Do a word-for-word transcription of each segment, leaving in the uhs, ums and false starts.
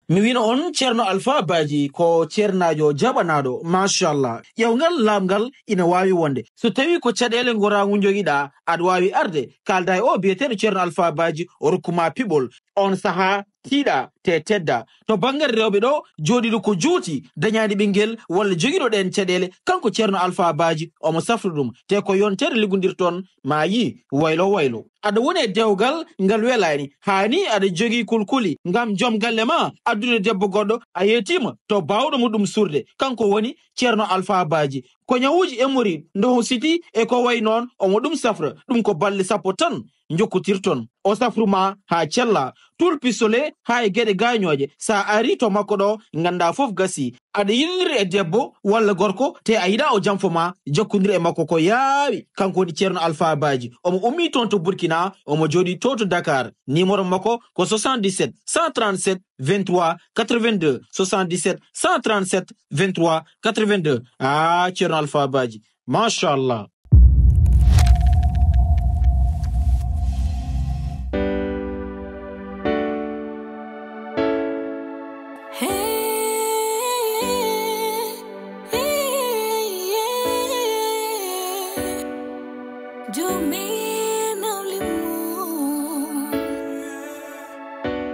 Mi wino on Ceerno Alfaa Baaji ko ceernaajo jaɓanaaɗo, machallah. Ƴeewngal laaɓngal ina waawi wonde. So tawii ko caɗeele ngoraagu njogiɗaa, aɗa waawi arde, kaalda e o biyeteeɗo Ceerno Alfaa Baaji, o rokku ma piɓol. On sahaa, tiiɗa, te tedda. To banngal rewɓe ɗo, jooɗiiɗo ko juuti, dañaani ɓinngel, walla jogiiɗo ɗeen caɗeele, kanko Ceerno Alfaa Baaji, omo safra ɗum. Te ko yonteede liggondirton, ma yii, waylo waylo. Aɗa woni e dewgal ngal welaani, haa ni aɗa jogii kulkuli ngam joom galle ma addude debbo goɗɗo, a yeetiima to baawɗo mo ɗum suurde. Kanko woni Ceerno Alfaa Baaji. Ko ñawuuji hémorroïde, ndoho siti e ko wayi noon, omo ɗum safra. Ɗum ko balɗe sappo tan njokkotirton. O safru ma haa cella. Tul pistolet haa e geɗe gaañooje. So a arii to makko ɗo, nganndaa fof gasii. Aɗa yiɗindiri e debbo walla gorko, te a yiɗaa o janfo ma, jokkondir e makko ko yaawi. Kanko woni Ceerno Alfaa Baaji. Omo ummii toon to Burkina, omo jooɗii to to Dakar. Numéro makko ko soixante-dix-sept, cent trente-sept, vingt-trois, quatre-vingt-deux. Soixante-dix-sept, cent trente-sept, vingt-trois, quatre-vingt-deux. Ah, Ceerno Alfaa Baaji. Machallah.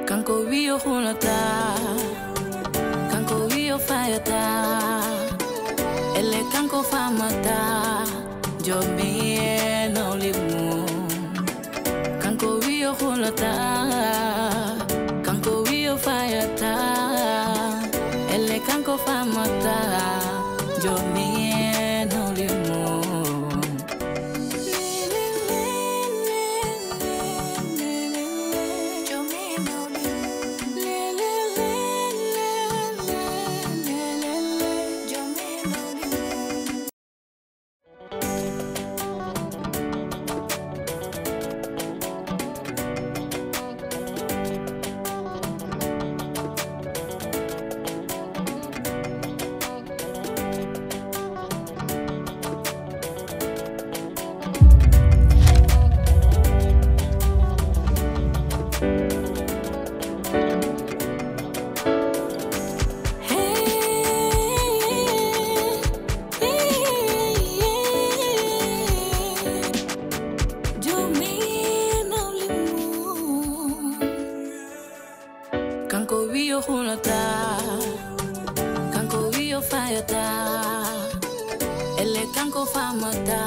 Kanko wi o hulata, kanko wi o fayata, elle kanko famata, jomi e nawli mum. Kanko wi o hulata, kanko wi o fayata, elle kanko famata, jomi e nawli mum. Kanko wi o hulata, kanko wi o fayata, elle kanko famata,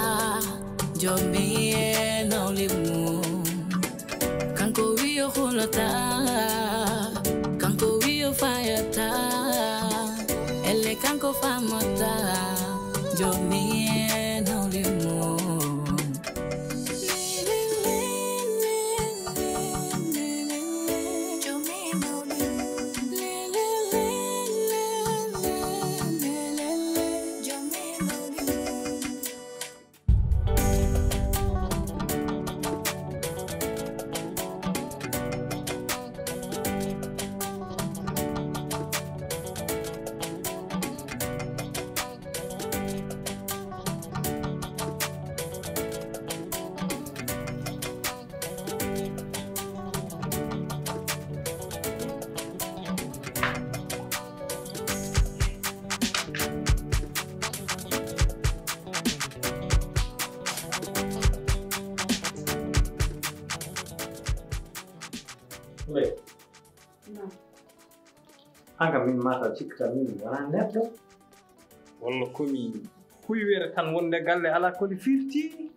jomi e nawli mum. Kanko wi o hulata, kanko wi o fayata, elle kanko famata, jomi e nawli mum. Ɓe. Naam. An kam min mata cikkata min mi wona neɗɗo. Walla komi huywere tan wonde galle ala koni firti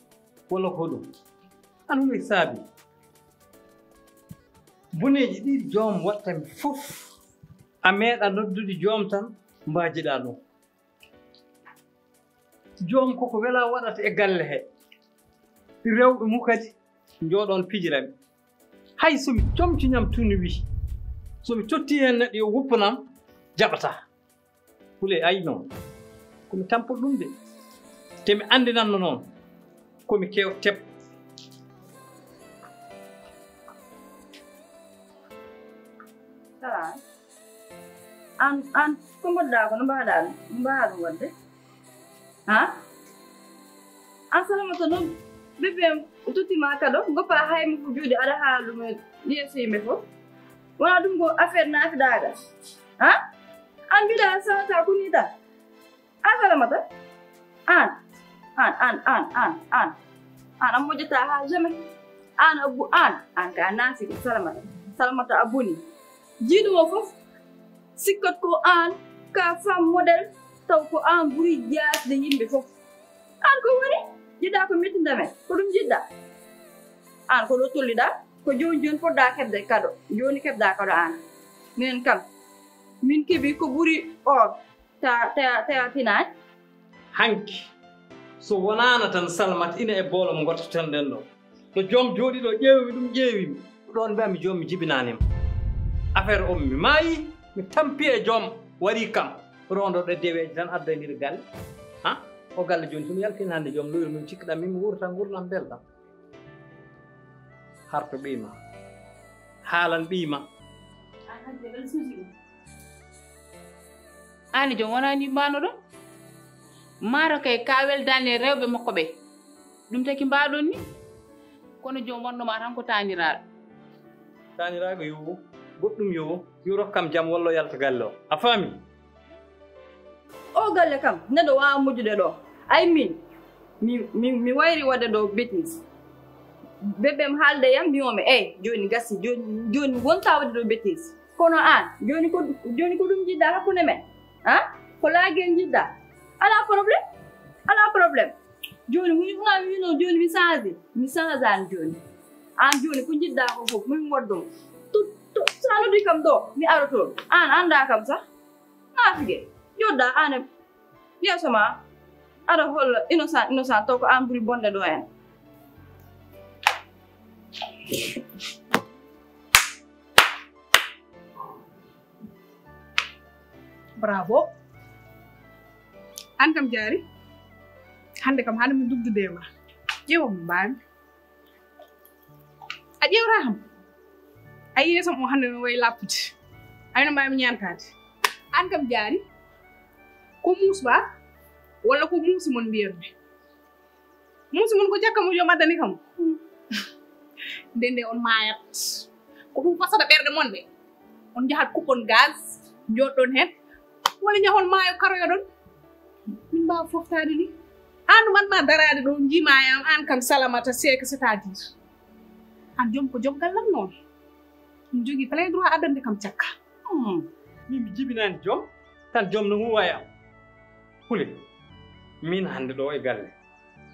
walla ko ɗum. An huy saabi. Boneeji ɗi joom watta mi fof. A meeɗa noddude joom tan mbaajiɗa ɗum. Joom koko wela waɗata e galle he. Rewɓe mum kadi njooɗon pijira mi. Hay so mi comci ñam tunu wi. So mi totti heen neɗɗo yo woppanam jaɓata. Kule ay noon. Ko mi tampo ɗum de. Te mi anndinanno noon. Ko mi kew tep. Salam. An, an, ko mbaɗɗaa ko, no mbaɗaa ɗum? No mbaɗaa ɗum waɗde? Ha? An Salamata noon, bébé am, o totti ma kado, goppa hay mo ko juuɗe, aɗa haala ɗum e yeeso yimɓe fof. Wona ɗum ko affaire naafidaagal. Ha? An mbiɗa salata ko ni tan. An Salamata? An, an, an, an, an, an. An a moƴƴata ha jamais. An a bu-, an, an ka naafiki Salamata. Salamata a boni. Jiiɗo mo fof sikkat ko an ka femme modèle taw ko an ɓuri jaasde yimɓe fof. An ko woni? Jiɗɗa ko mettinda men. Ko ɗum jiɗɗa? An ko ɗo tolliɗa? Ko jooni jooni poɗɗa keɓde kado. Jooni keɓɗa kado an. Minen kam, min keɓi ko ɓuri o. Ta, ta, ta tinaani. Hanki, so wonaano tan Salmat ina e boolo mo ngottoten ɗen ɗo. Ɗo joom jooɗi ɗo ƴeewmi ɗum ƴeewimi. Ɗoon mbiyami joom mi jibinaani mo. Affaire o mi maayi, mi tampi e joom warii kam. Rondo ɗo deweeji tan addandir galle. Ha? O galle jooni so mi yaltini hannde joom luyru min cikkiɗam min mi wuurata nguurndam mbelɗam. Harto ɓiy ma. Haalan ɓiy ma. Aan hajja ɓel suusi ɗum. Aan e joom wonaa ni mbaano ɗon? Maaro kay ka weldaani e rewɓe makko ɓe. Ɗum taki mbaaɗon ni? Kono joom wonno ma tan ko taaniraaɗo. Taaniraaɗo yo wo, goɗɗum yo wo, yo rokkam jam walla o yalta galle o. A faami? O galle kam, neɗɗo waawa moƴƴude ɗo. Ay min, mi, mi, mi wayri waɗde ɗo bêtise. Bébé mi haalde yam, mi wiyoo mi, "Ey, jooni gasi, jooni, jooni wonta waɗde ɗo bêtise." Kono aan, jooni ko, jooni ko ɗum njiɗɗa hakkunde men? Ha? Ko laagel njiɗɗa? Alaa problème. Alaa problème. Jooni woni ɗum a wiino jooni mi change. Mi change aan jooni. Aan jooni ko njiɗɗa ko fof, min waɗ ɗum. To, to, so a noddi kam ɗo, mi aroto. Aan annda kam sax. Naafige, jodda aan e yeeso ma, aɗa holla innocent, innocent, taw ko aan ɓuri bonde ɗo en. Bravo. Aan kam jaari. Hannde kam hannde mi dugdude e ma. Ƴeewa mo mbaami. A ƴeewata kam. A yeeso mo hannde no wayi lappude. Ayno mbaami ñaantaade. Aan kam jaari. Ko muus ba? Walla ko muusi mon mbiyatmi? Muusi mon ko jakka mo joom addani kam. Nde nde on maayat. Ko ɗum fasata ɓerɗe mon ɗe. On njahat kuɓɓon gaz, jooɗɗon heen. Walla njahon maayo karoyoɗon. Min mbaawa foftaade ni. Aan ɗum adma daraade ɗo njiimaayam aan kam Salamata seeka c'est-à-dire. Aan joom ko joom gallam noon. Ɗum jogii plein droit addande kam cakka. Hmm. Min mi jibinaani joom, tan joom no huuwa e am. Hule, min hannde ɗo e galle.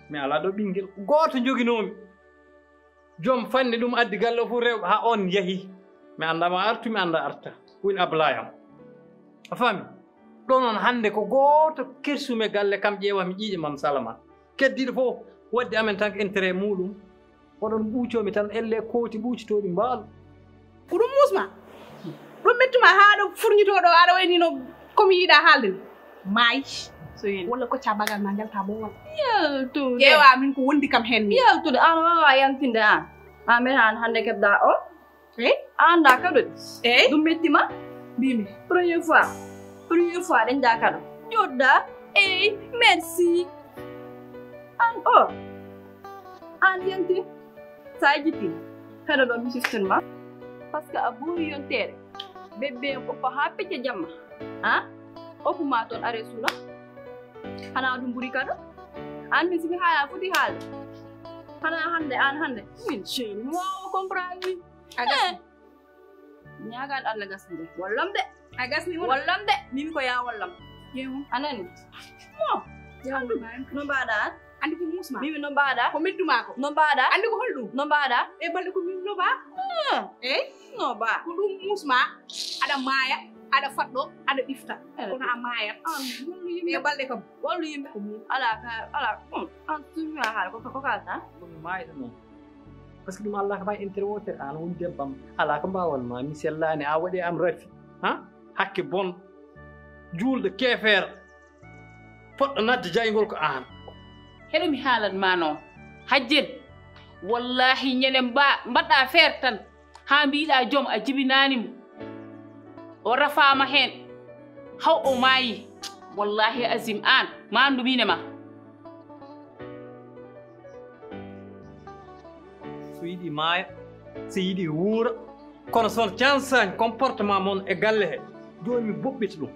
Mi alaa ɗo ɓinngel gooto njoginoomi. Joom fanni ɗum addi galle o fof rewɓe haa on yahi. Mi annda ma artu, mi annda arta. Woni ablayam. A faami? Ɗo noon hannde ko gooto kersumi e galle kam ƴeewa mi ƴiiƴe mam Salama. Keddiiɗo fof waddi amen tan ko intérêt muɗum. Oɗon ɓuucoo mi tan elle kooti ɓuucitooɗi mbaal. Ko ɗum muusma? Ɗum mettuma haa ɗo furnitoo ɗo aɗa wayni no ko mi yiɗa haalde ni. Maayi. So yini. Walla kocca bagal ma njalta boowal. Yaltude. Ƴeewa min ko wondi kam heen mi. Yaltude, aan a waawaa yaltinde aan. Aan mbiɗa aan hannde keɓɗa o. Eh? Aan da kado. Eh? Ɗum metti ma? Mbimi. Première fois. Première fois dañda kado. Joɗɗa. Ey, merci. Aan o. Aan yalti. Sa jitti. Kado ɗo mi sistin ma. Parce que a ɓuri yonteede. Bébé en ɓoppa haa pecce jamma. Ha? Ɓoppu ma toon are suuna. Xanaa ɗum ɓuri kado? Aan min si mi haala foti haalde. Xanaa hannde, aan hannde. Min chéri, mi waawa comprendre ni. A gasi. Eh. Ñaagaan Allah gasnde. Wallam de. A gasni won? Wallam de. Mimi ko yaa wallam. Yeewu. A nani? Mo. Yeewu. Andu. No mbaɗa an? Andi ko muusma. Mimi no mbaɗa? Ko mettuma ko. No mbaɗa? Andi ko holɗum? No mbaɗa? E balɗe ko min no ba? Ah. Eh? No ba? Ko ɗum muusma. Aɗa maaya, aɗa faɗɗo, aɗa ɗifta. Eh. Kono a maayat. An wallu yimɓe. E balɗe kam. Wallu yimɓe. Ko min. Ala ka, ala. Hmm. An tumi a haala ko, ko kalta. Ko mi maayata noon. Parce que ɗum Allah ko mbawi intérêt wootere, an woni debbam, alaa ko mbawan ma, mi sellaani, a waɗi am rafi, ha? Hakke bon, juulɗo keefeero, poɗɗo nadde jaygol ko an. Heɗo mi haalan ma noon, hajjen, wallahi ñande mba-, mbaɗɗa feere tan, haa mbiɗa joom a jibinaani mo, o rafaama heen, haw o maayi, wallahi azim an, ma anndu miin e ma. So yiɗi maaya, so yiɗi wuura, Kono so on cansaani comportement mon e galle he, jooni mi boɓɓita ɗum.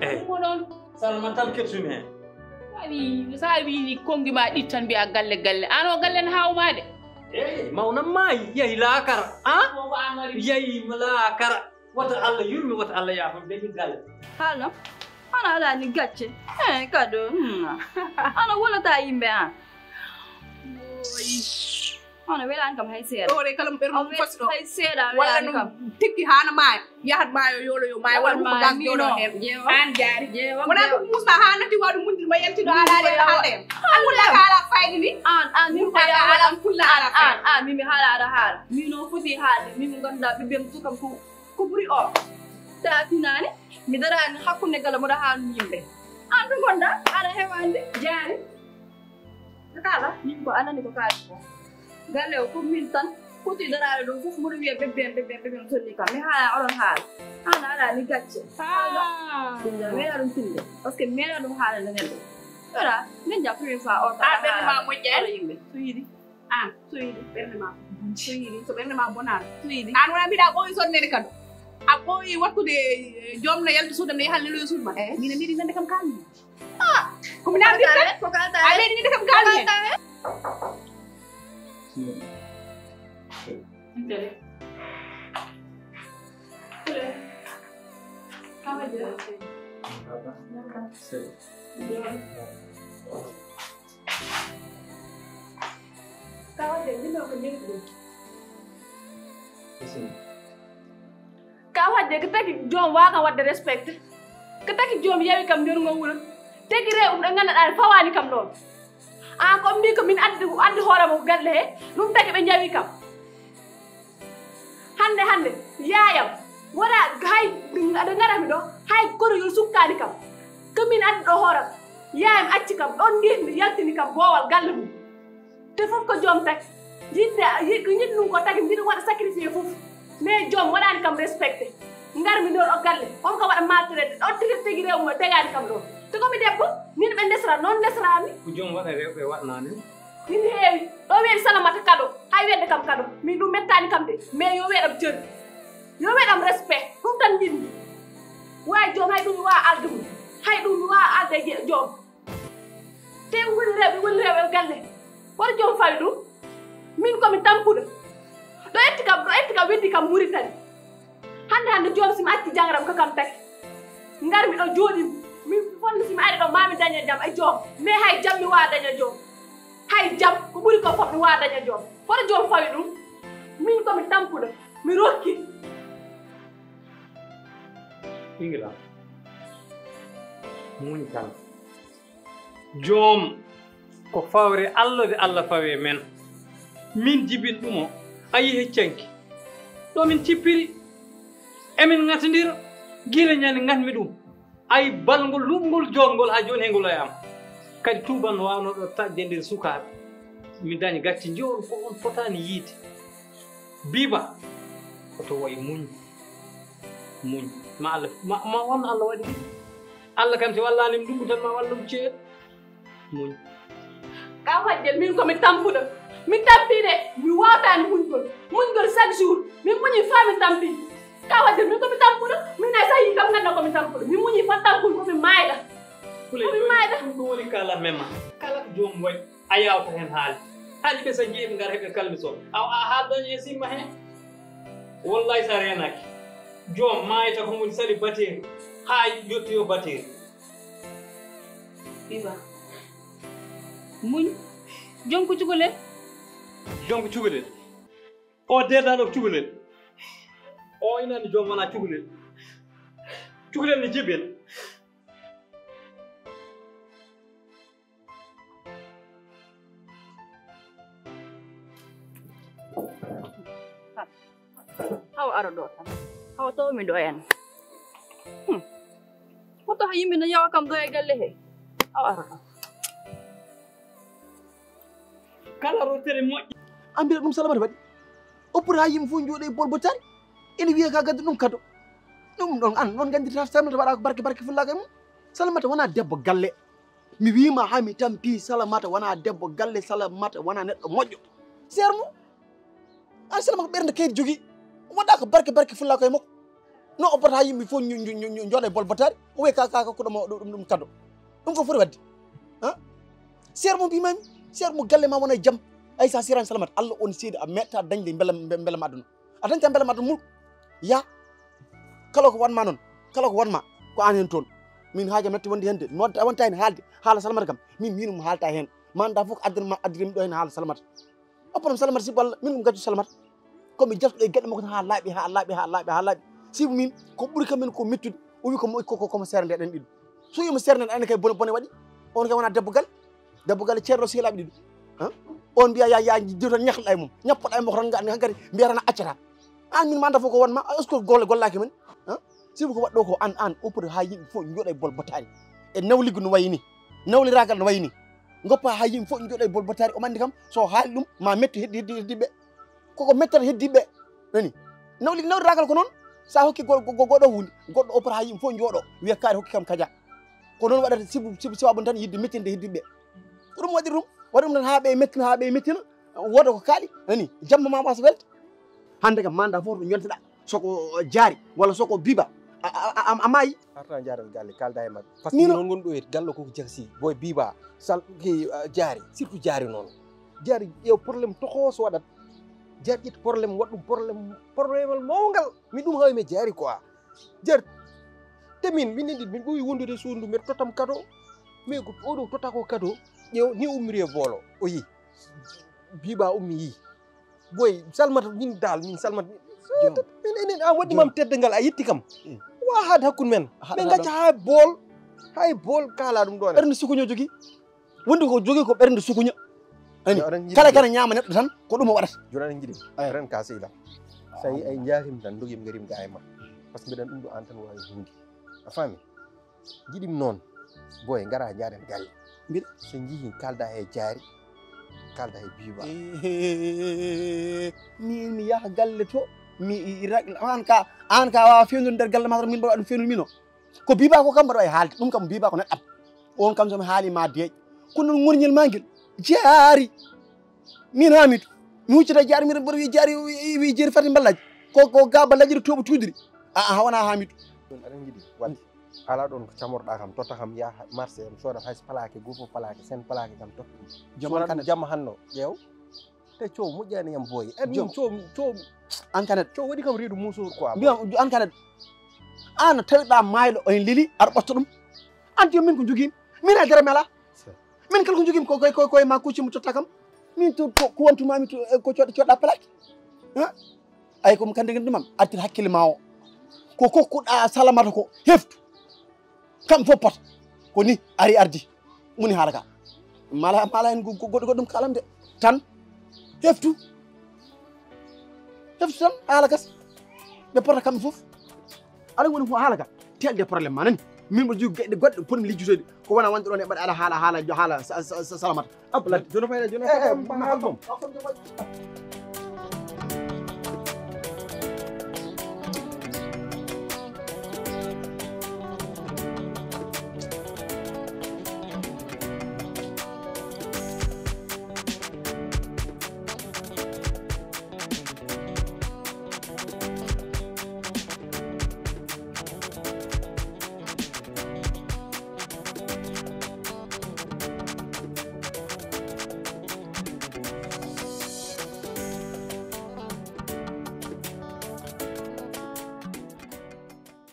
Eyi. Ɗum o ɗon. Salma tan kettumi heen. Sa wi, sa wi ni konngi ma ɗi tan mbiya galle, galle. An o galle ne haawma de. Eyi, mawnam maayi, yahi laakara. Ah? Ko ko an waɗi? Yahi laakara. Wota Allah yurmi, wota Allah yaafam, dañi galle. Haalno? Hono alaa ni gacce. Eh, kado. Hmm. Hono wonata yimɓe an. Oy. Hono welaani kam hay seeɗa. Ɗo de kala mo ɓernde mum fasi ɗo. Hay seeɗa welaani kam. Walla no tikki haa no maaya. Yahat maayo yoolo yo maayo walla ɗum ko gas jooɗo heen. An jaari. Wona ko musɗa haa natti waɗu mundir ma yalti ɗo haalaade yo haalde. An wulata haala fayde ni. An, an, min ko yaa haala fulla haala fayde. An, an, min mi haala aɗa haala. Min noon foti haalde. Min mo ngannduɗaa ɓiɓɓe am sukam ko, ko ɓuri o. Sa finaani, mi daraani hakkunde gala mboɗo haalni yimɓe. An ɗum ngonɗaa, aɗa heewande, jaari. Kala, min ko anani ko kaali ko. Galle o ko min tan, foti daraade ɗo fof, mboɗo wiya bebbe am, bebbe am, bebbe am sonni kam. Mi haala, oɗon haala. Haala, alaa ni gacce. Ah. Ɗum ɗo, mi meeɗa ɗum tinde. Parce que mi meeɗa ɗum haalande neɗɗo. Wala, min jaa première fois o. Ah, ɓernde ma moƴƴaani. Yimɓe, so yiɗi. An, so yiɗi, ɓernde ma. So yiɗi. So ɓernde ma bonaani. So yiɗi. An wona mbiɗa ɓooyi sonnede kadi. A ɓooyi wattude, eh, joom na yalta suudam ne yaha leloyo suudu ma. Eh. Min a meeɗi nande kam kaali. Ah, ko mi namdi tan. Ko kalta. A meeɗi nande kam kaali. Ko kalta. Ka waɗde ko taki joom waaka waɗde respecté. Ko taki joom yawi kam nder ngo wuro. Tagi rew ɗum ɗo ngannduɗaa fawaani kam ɗoon. Aan ko mbi ko min addi, addi hoore mo galle he. Ɗum tagi ɓe njawi kam. Hannde, hannde, yaayam, wona hay, nde ngarami ɗo, hay goto yo sukkaani kam. Ko min addi ɗo hooram. Yaayam acci kam, ɗoon ndiyatmi, yaltini kam boowal galle mum. Te fof ko joom tagi. Yiɗde, yiɗ, ko yiɗ ɗum ko tagi, mbiɗo waɗa sacrifice fof. Mais joom waɗaani kam respecté. Ngarmi ɗo, ɗo galle, on ko waɗa maltraité, ɗo tigi tigi rew mo tegaani kam ɗo. Te ko mi debbo, min ɓe ndesra, noon ndesraami. Ko joom waɗa rewɓe waɗnaani. Min heewi. Ɗo weeɗi Salamata kado. Hay weɗde kam kado. Min ɗum mettaani kam de. Mais yo weeɗam cër. Yo weeɗam respect. Ɗum tan njiɗmi. Waawi joom hay ɗum mi waawa alde mum. Hay ɗum mi waawa alde e je-, joom. Te ɗum woni rewɓe, woni rewɓe galle. Woto joom fawi ɗum. Min ko mi tampuɗo. Ɗo etti kam, ɗo etti kam weddi kam Muritani. Hannde hannde joom si mi acci jangaram ko kam tagi. Ngarmi ɗo jooɗi. Min fonno si mi ari ɗo maa mi daña jam e joom. Mais hay jam mi waawa daña joom. Hay jam ko ɓuri ko fof mi waawa daña joom. Hoto joom fawi ɗum. Min ko mi tampuɗo. Mi rokki. Ɓinngel am. Muñ tan. Joom ko fawre Allah de Allah fawi e men. Min jibin ɗum o, a yii heccanki. Ɗo min cippiri, emin ŋatondira, gila ñande ŋatmi ɗum. Ay balngol luɓngol joongol haa jooni he ngol e am. Kadi tuuban no waawnoo ɗo taƴde nder sukaaɓe. Mi daña gacce njool ko on fotaani yiide. Biba, ko to wayi muñ. Muñ. Ma Allah, ma, ma won Allah waɗi ɗum. Allah kam si wallaani mi ɗum tan ma wallu mi ceeɗu. Muñ. Ka waɗde min ko mi tampuɗo. Mi tampi de, mi waawtaani muñgol. Muñgol chaque jour. Min muñi faa mi tampi. Ka waɗde min ko mi tampuɗo. Min ay sahi kam ngannda ko mi tampuɗo. Mi muñi faa tampul ko mi maayda. Ko mi maayda. Ɗum ɗum woni kala mema. Kala ko joom waɗi. A yawta heen haali. Haali ɓe so njeeɓi ngar heɓe kalmi so. Aw a haaldan e simma heen. Wallahi sa reenaaki. Joom maayata ko woni sali bateeri. Haa yotti yo bateeri. Biba. Muñ. Joom ko cukalel. Joom ko cukalel. O deedaano ko cukalel. O inani joom wona cukalel. Cukalel ne jibel. Haw ara ɗo tan. Haw tawmi ɗo en. Hmm. Hoto ha yimɓe no yawa kam ɗo e galle he. Haw ara ɗo. Kala rottere moƴƴi. Ambira ɗum Salamata waɗi. O poti ha yimɓe fof jooɗo e bol bottari. Ene wiya ka gaddi ɗum kado. Ɗum ɗon an, ɗon gandita Salamata waɗa ko barke, barke fullaka e mum. Salamata wona debbo galle. Mi wiima ha mi tampi Salamata wona debbo galle, Salamata wona neɗɗo moƴƴo. Sermo. An Salamata ko ɓernde kaydi jogii. O waɗa ko barke, barke fulla koye makko. No o bota yimɓe fof ñu-, ñu-, ñu-, ñu-, jooɗa e bol botaari. O wiya ka, ka, ka, ko ɗum, ɗum, ɗum kado. Ɗum ko foti waɗde. Ha? Seer mo mbimami, seer mo galle ma wona e jam. Ay sa sirani Salamata, Allah on seedi a meɗta dañde mbela, mbe-, mbela ma aduna. A dañta mbela ma aduna mul. Ya. Kala ko wanma noon, kala ko wanma, ko an hen toon. Min haaja metti wonde hen de. Mi wadda, a wonta hen haalde, haala Salamata kam. Min, min mo haalta hen. Manda fof ko addan ma, addirim ɗo hen haala Salamata. O problème Salamata si walla, min ko mi gaccu Salamata. Ko mi jaltuɗo e geɗe makko tan haa laaɓi, haa laaɓi, haa laaɓi, haa laaɓi. Sibu min, ko ɓuri kam min ko mettude, o wi ko mo, ko, ko, ko mo seere nde ɗen ɗiɗo. So wima seere nde ɗen kay bone, bone waɗi. On kay wona debbo galle. Debbo galle ceerno sehilaaɓe ɗiɗo. Ha? On mbiya ya, ya, jiw tan ñakloɗa e mum. Ñappoɗa e makko tan nga, hankadi mbiya tan a accata. An min manda fof ko wonma, est-ce que golle gollaaki men? Ha? Sibu ko waɗɗo ko an, an, oppude haa yimɓe fof jooɗa e bol botaari. E nawliggu no wayi ni. Nawliraagal no wayi ni. Ngoppa haa yimɓe fof jooɗa e bol botaari, o mandi kam, so haali ɗum, ma mettu heddi, heddi, heddiɓe. Koko mettata heddiɓe. Nani? Nawli, nawliraagal ko noon. Sa hokki go-, go-, go-, goɗɗo huunde, goɗɗo oppude haa yimɓe fof jooɗo, wiya kaari hokki kam kaja. Ko noon waɗata sibu, sibu, sibu abon tan yidde mettinde heddiɓe. Ko ɗum waɗi ɗum. Waɗi ɗum tan haa ɓe mettina, haa ɓe mettina. Wooda ko kaali. Nani? Jamma ma wasa welde. Hannde kam manda fof to jonteɗa. Soko jaari, walla soko biba. A, a, a, a maayi. Arta jaaral galle, kalda e maɓɓe. Parce que Mino- noon ngon ɗo e galle ko jagsi. Boy biba, sal, ki, ah, jaari. Surtout jaari noon. Jaari, ƴeew problème toxo so waɗat. Jaari ƴetti problème, waɗ ɗum problème, problème mawngal. Min ɗum hawi mi jaari quoi. Jaari. Te min, min ndi, min ɓuri wondude suudu, mbiɗa tottam kado. Mais ko oɗo tota ko kado. Ƴeew, ni ummiri e boolo. O yi. Biba ummi yi. Boy, Salmata, min dal, min Salmata. Min, min, min, a waɗi mam teddangal, a yetti kam. Wa haade hakkunde men. Min ngacca haa bool, hay bool kaala ɗum ɗo. Ɓernde sukuño jogi. Wonde ko jogi ko ɓernde sukuño. Ani, kala kana ñaama neɗɗo tan, ko ɗum o waɗata. Jooni aɗa njiɗi. Ren ka sehil am. So a yi ay njaarima tan, dogim ngarim ga e ma. Parce que mbiɗa ɗum ɗo an tan waawi huunde. A faami? Njiɗim noon, boy, ngara njaaden galle. Mbiɗa so njihi kalda he jaari, kalda he biba. Eh, min mi yaha galle to, mi i-, i-, rag-, an ka, an ka waawa fewnude nder galle ma, min mbaɗa ɗum fewnude min o. Ko biba ko kam mbaɗa e haalde, ɗum kam biba ko neɗɗam. On kam so mi haali ma deeƴ. Kono ngorñel ma ngel jaari. Min Hamidou, mi huccita jaari, mbiɗa mboɗo wiya jaari, wi-, wi-, jeeri Fatim Ballaji. Ko, ko ga Ballaji ɗo tooɓo tuudiri. A, a, hawana Hamidou. Ɗum aɗa njiɗi waɗde. Ala ɗon ko camorɗa kam, totta kam, yaha marché, em sooda hay so plaqué, goo fof plaqué, sen plaqué kam, totta ɗum. Joom an kanet. Jamma hanno, ƴeew. Te coow moƴƴani yam boy. En min coow, coow. An kanet. Coow waɗi kam reedu musoor quoi. Mbiyam, an kanet. An tawiɗa maayɗo, en leli, aɗa ɓotta ɗum. An joom min ko jogiimi. Min a dara mi alaa. Min kala ko jogiimi ko, ko, ko, ko e ma kucci mo totta kam. Min to, ko, ko wantuma mi to, eh, ko coɗ-, coɗɗa plaque. Ha? Ay ko mi kande gandumam, artir hakkille ma o. Ko kokkuɗa Salamata ko, heftu. Kam fof pota. Ko ni, ari ardi. Muni haala ka. Mala, mala en go-, go-, goɗɗo, goɗɗum kalam de. Tan, heftu. Heftu tan, haala gas. Ɓe pota kamɓe fof. Aɗa woni fof haala ka. Telde problème ma nani. Min mboɗo jogii geɗe goɗɗe potmi lijjutoyde. Ko wona wonde ɗon e mbaɗa ala haala, haala, haala sa-, sa-, sa-, Salamata. Abba, jono fayda, jono fayda. Eh, eh, ma haal boom.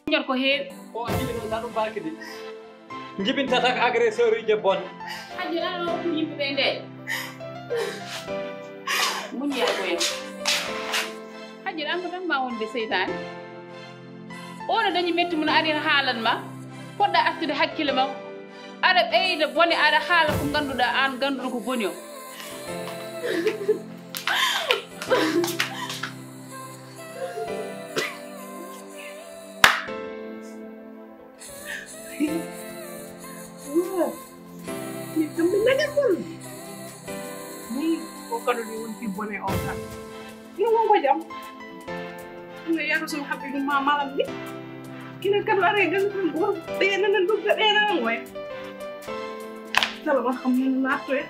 Muñal ko heewi. O a jibinanta ɗum barke de. Jibinta tan agresseur uji bonɓe. Hajji, lan o ko yimɓe ɓe nde. Muñi yaa ko yam. Hajji, an ko tan ma wonde seytaane. O no dañi metti mum ari haalan ma. Poɗɗa artude hakkille ma. Aɗa ɓeyda bone, aɗa haala ko ngannduɗaa aan ngannduɗo ko boni o. Min kam mi nani ɗum. Min ko kado ni wonti bone on tan. Ina wonko jam. Ina yaro sun habbi ɗum ma malam ni. Kina kado are gan tan bor. Ɓe nanan ɗum ɓe nanan ngoya. Tala ma kam min nattoya.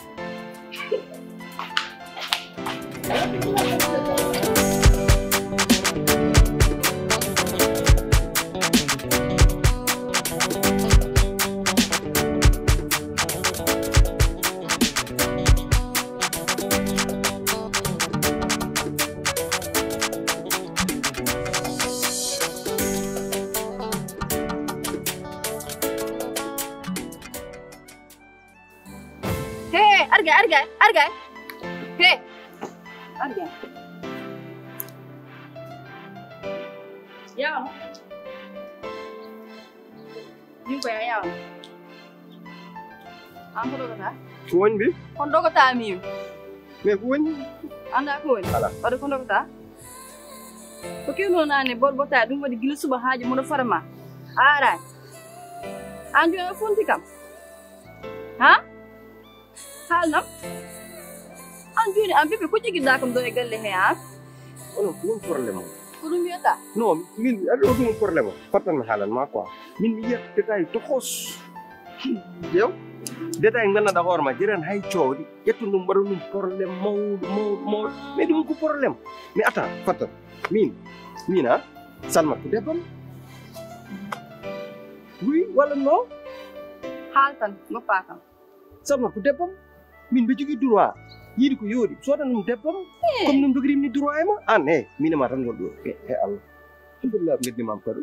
Argay, argay, argay. He. Argay. Yaw. Min ko yaa yaw. An ko dogata? Ko woni mbi? Kon dogata min. Mais ko woni? Anda ko woni? Ala. Waɗa ko dogata? Ko kewno nane bor bota ɗum waɗi gila suba haaji moɗo farma. A araani. An jooni a fonti kam. Ha? Haalnam. An jooni an bébé ko jogirɗa kam ɗo e galle he an? Onon ko ɗum problème on? Ko ɗum wiyata? Non, min aɗa ɗo ɗum problème on. Fattan mi haalan ma quoi. Min mi yiyat détail toxos. Jew. Détail gandanɗa hoore ma jiran hay coodi. Ƴettu ɗum mbaɗa ɗum problème mawɗo mawɗo mawɗo. Mais ɗum ko problème. Mais attends, fattan. Min, min ha? Salma ko debbam. Oui, walla non? Haal tan, goppa kam. Salma ko debbam. Min mbi jogii droit yiide ko yooɗi, soodan ɗum debbam. Comme ɗum dogirim ni droit e ma. An e min e ma tan ngonɗo. E Allah. Alhamdulillah, ɓe ngaddi mam kado.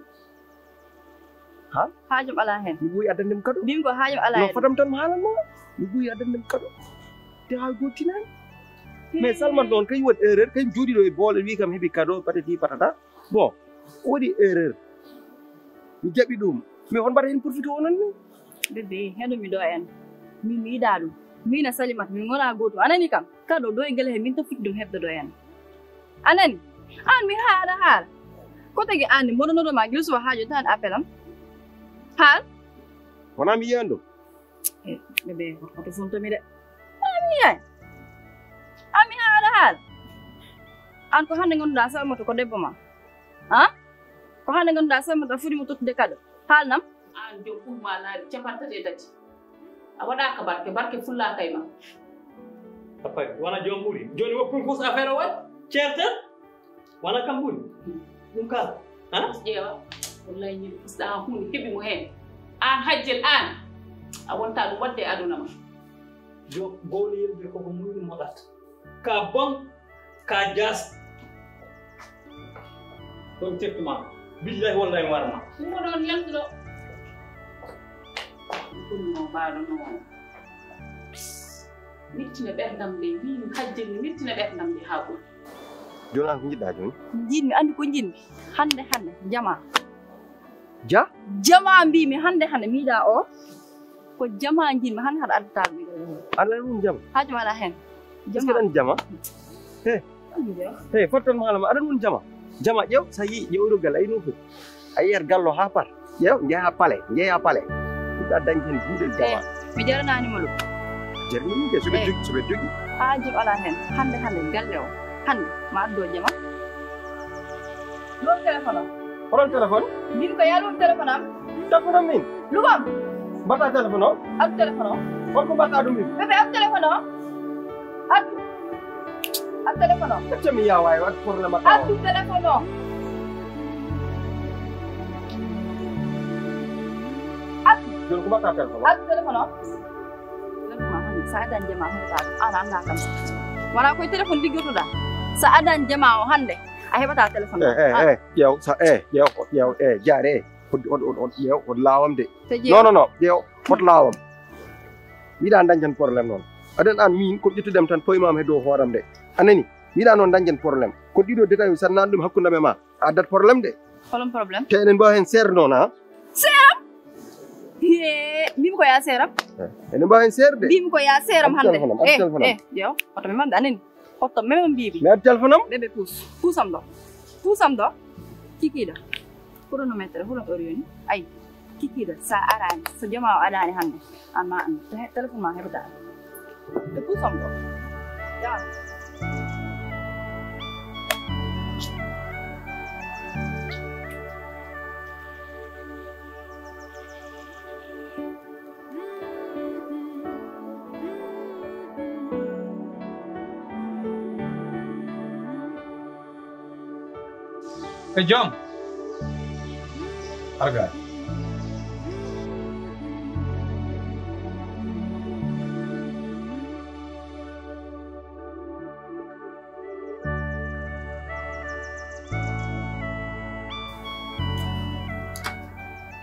Ha? Haajum ala hen. Mi ɓooyi addande mo kado. Mbimi ko haajum ala hen. No fadam tan mi haalan ma. Mi ɓooyi addande mo kado. Te haa gootinaani. Mais Salman ɗoon kay waɗi erreur, kay jooɗi ɗo e boole, wi kam heɓi kado, patati patata. Bon, o waɗi erreur. Mi jaɓi ɗum. Mais on mbaɗa heen profité onon ni? Bébé, heɗo mi ɗo en. Min mi yiɗa ɗum. Min a Salimata, min ngona gooto. A nani kam? Kado ɗo e gele he min to fuɗɗi ɗum heɓde ɗo en. A nani? An mi haala haala. Ko tagi an ni moɗo noɗo ma gila suba haajo tan appel am. Haal? Wona mi yiyan ɗum. Eh, bébé, oto funto mi de. Wona mi yiyan. An mi haala haala. An ko hannde ngannduɗaa Salimata ko debbo ma. Ha? Ko hannde ngannduɗaa Salimata fuɗi mo tottude kado. Haalnam. An joom umma laabi capanɗe tati e tati. A waɗaaka barke, barke fullaaka e ma. Papa, wona joom ɓuri. Jooni woppum fus affaire o waɗi. Ceerten? Wona kam ɓuri. Ɗum kala. Ha? Ƴeewa. Wallahi ñiɗi fusɗa huunde heɓi mo heen. An hajjel an. A wonta ɗum waɗde e aduna ma. Joom gowniyel ɓe koko muyni moɗat. Ka bon, ka jas. Ɗon tefti ma. Billahi wallahi warma. Ɗum ko ɗon yaltuɗo. Ɗum no mbaɗo no. Mittina ɓerdam de, min hajjel mi mittina ɓerdam de haa ɓuri. Jooni an ko njiɗɗa jooni? Njiɗmi, anndi ko njiɗmi. Hannde, hannde, jama. Ja? Jama mbimi hannde, hannde mi yiɗa o. Ko jama njiɗmi hannde, hannde addataa ɗum. Aɗa ɗum jama? Haaju ma alaa heen. Est-ce que ɗan jama? He. He, fottan mo haalama, aɗa ɗum jama? Jama, ƴeew, sa yii, ƴeew ɗo gal, ay ɗum fof. A yiyat gallo haa par. Ƴeew, njeeya pale, njeeya pale. Ɗum ɗa dañi heen buuɗel jama. Eh, mi jaranaani mo ɗum. Jarni ɗum ke, so ɓe jogi, so ɓe jogi. Haa jom alaa heen. Hannde, hannde, galle o. Hannde, ma addo jama. Ɗum téléphone o. Onon téléphone? Min ko yalum téléphone am. Téléphone am min? Lugam. Mbaɗa téléphone o? Addu téléphone o. Holko mbaɗa ɗum min? Bébé, addu téléphone o. Addu. Addu téléphone o. Acca mi yawa e waɗ problème ak addu téléphone o. Addu. Joni ko mbaɗa téléphone o? Addu téléphone o. Téléphone o hannde, sa adan jama hannde ta ɗum. An annda kam. Wala koye téléphone liggotoɗa. Sa adan jama o hannde, a heɓata téléphone o. Eh, eh, eh, ƴeew, sa, eh, ƴeew, ƴeew, eh, jaare, eh. Hod, hod, hod, hod, ƴeew, hod laawam de. Non, non, non, ƴeew, hod laawam. Miɗa dañjan problème noon. Aɗen an min ko ƴettudem tan poymam he dow hooram de. A nani? Miɗa noon dañjan problème. Ko ɗiɗo détail tan nan ɗum hakkunde am e ma. A addat problème de. Holon problème? Te enen mbawi hen seerde noon, ha? Seeram? He, mbimi ko ya seeram. Eh, enen mbawi hen seerde. Mbimi ko ya seeram hannde. Addu téléphone am, addu téléphone am. Eh, eh, ƴeew, hoto memam mbimi. Hotto memam mbimi. Mi addu téléphone am? Bébé, puus. Puusam ɗo. Puusam ɗo. Kikiiɗo. Chronomètre, hulo heure yoni? Ay, kikiiɗo, sa araani, so jama o adaani hannde, an ma an, te he-, téléphone ma heɓata. Te puusam ɗo. Ya. E jom. Arga.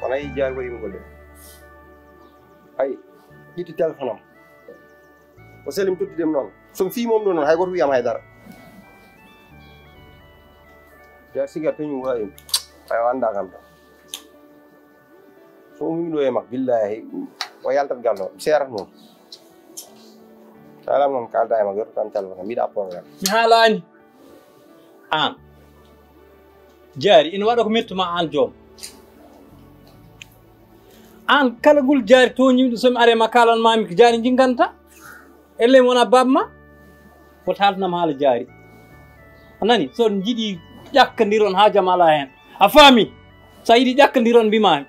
Wala yi jaar waɗi mo de. Ay, ƴetti téléphone am. Ko selim tottude mi noon. So mi fii moom ɗo noon, hay gooto wiyam hay dara. Nder siga toñi wawi. Ay o annda kam tan. So ummi ɗo e mak, billahi, o yaltat gallo. Mi seerat noon. Salam noon kalda e mak, yotto tan téléphone, mbiɗa problème. Mi haalani. Aan. Jaari, ina waɗa ko mettuma aan joom. Aan kala ngol jaari toñimi ɗum, so mi are ma kalan mami ko jaari jinganta. Ellen wona bab ma. Wota haaltanam haala jaari. A nani, so on jiɗi ƴakkandiron ha jam ala hen. A faami? Sa yiɗi ƴakkandiron mbimami.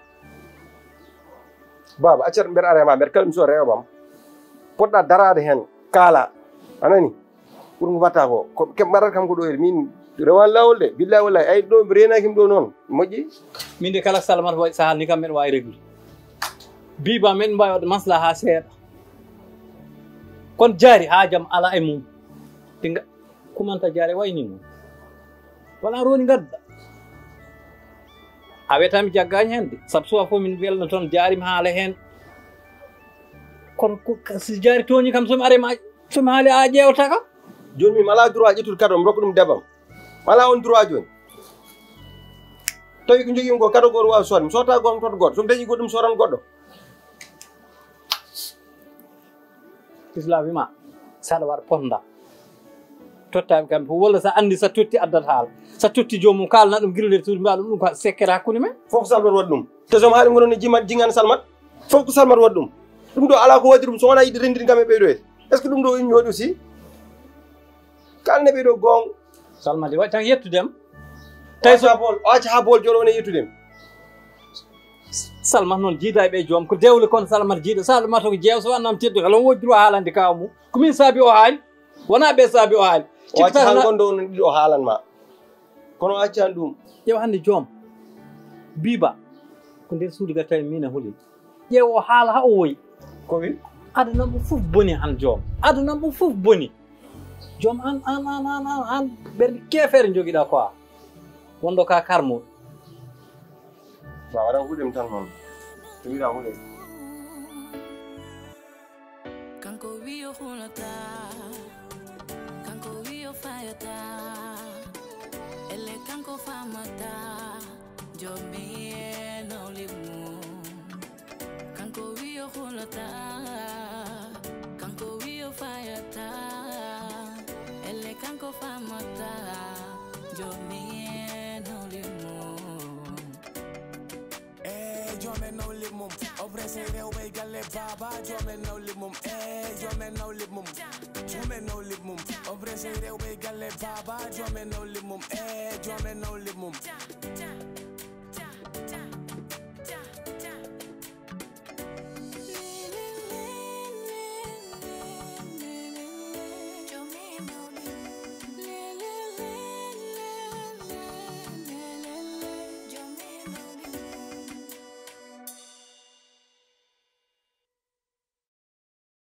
Baba, accat mbeɗa ara e ma, mbeɗa kalmi so rewɓam. Poɗɗa daraade heen, kaala. A nani? Pour ko mbatta ko, ko ke mbaɗata kam ko ɗo e min rewan laawol de. Billahi wallahi, ay ɗo mi reenaki mi ɗo noon. Moƴƴi? Min de kala Salmata waɗi sahal ni kam mbeɗa waawi reglude. Biba men mbaawi waɗde maslaha seeɗa. Kono jaari haa jam ala e mum. Ɗi nga-, kumanta jaari wayni noon. Wala roni ngadda. A wetami jaggani hen de. Sabu suwa fof min welno toon, jaarima haala hen. Kono ko, si jaari tooñi kam, so mi are ma, so mi haali a ƴeewata kam. Jooni mi ala droit ƴettude kado, mi rokka ɗum debam. Mi ala on droit jooni. Tawi ko jogimi ko kado gooto waawi soodde. Mi soodata gooto, mi totta gooto. So mi dañi goɗɗum, mi soodan goɗɗo. Islam wima, saɗa waɗa ponda. Tottami kam fof, walla sa andi sa totti addat haala. Sa totti joomum, kalana ɗum gila nder suudu, mbiya ɗum, ɗum ko secret hakkunde men. Fof ko Salmata waɗi ɗum. Te so mi haali ngono ne jimat, jingan Salmata. Fof ko Salmata waɗi ɗum. Ɗum ɗo ala ko waɗi ɗum, so wona yiɗde renndinde kam e ɓeyɗo e. Est-ce que ɗum ɗo inni waɗi aussi? Kalane ɓeyɗo goonga. Salmata waɗi tan yettudem. Tawi so Bool, o acca ha Bool jooɗo wona yettudem. Salmata noon jiida e ɓe joom, ko dewle kono Salmata jiida, Salmata ko jeew, so wannama teddu, kala on wojjuru haalande kaw mum. Ko min saabi o haali, wona ɓe saabi o haali. O acca han gonɗo on ɗiɗo o haalan ma. Kono o accan ɗum. Ƴeew hannde joom, Biba, ko nder suudu ga tawi min a huli. Ƴeew o haala ha o woyi. Ko wi? Aduna mo fof boni han joom. Aduna mo fof boni. Joom an, an, an, an, an, an, ɓernde keefeere jogiɗa quoi. Wonɗo ka karmo. Sa waɗan huɗem tan noon. So wiɗa huɗe. Kanko wi o hulata, kanko wi o fayata, elle kanko famata, jomi e nawle mum. Kanko wi o hulata, kanko wi o fayata, elle kanko famata, jomi e nawle mum. Eh, jomi e nawle mum. O pressé rewɓe e galle baba, jomi e nawle mum. Eh, jomi e nawle mum. Jomi e nawle mum. O pressé rewɓe e galle baba, jomi e nawle mum. Eh, jomi e nawle mum.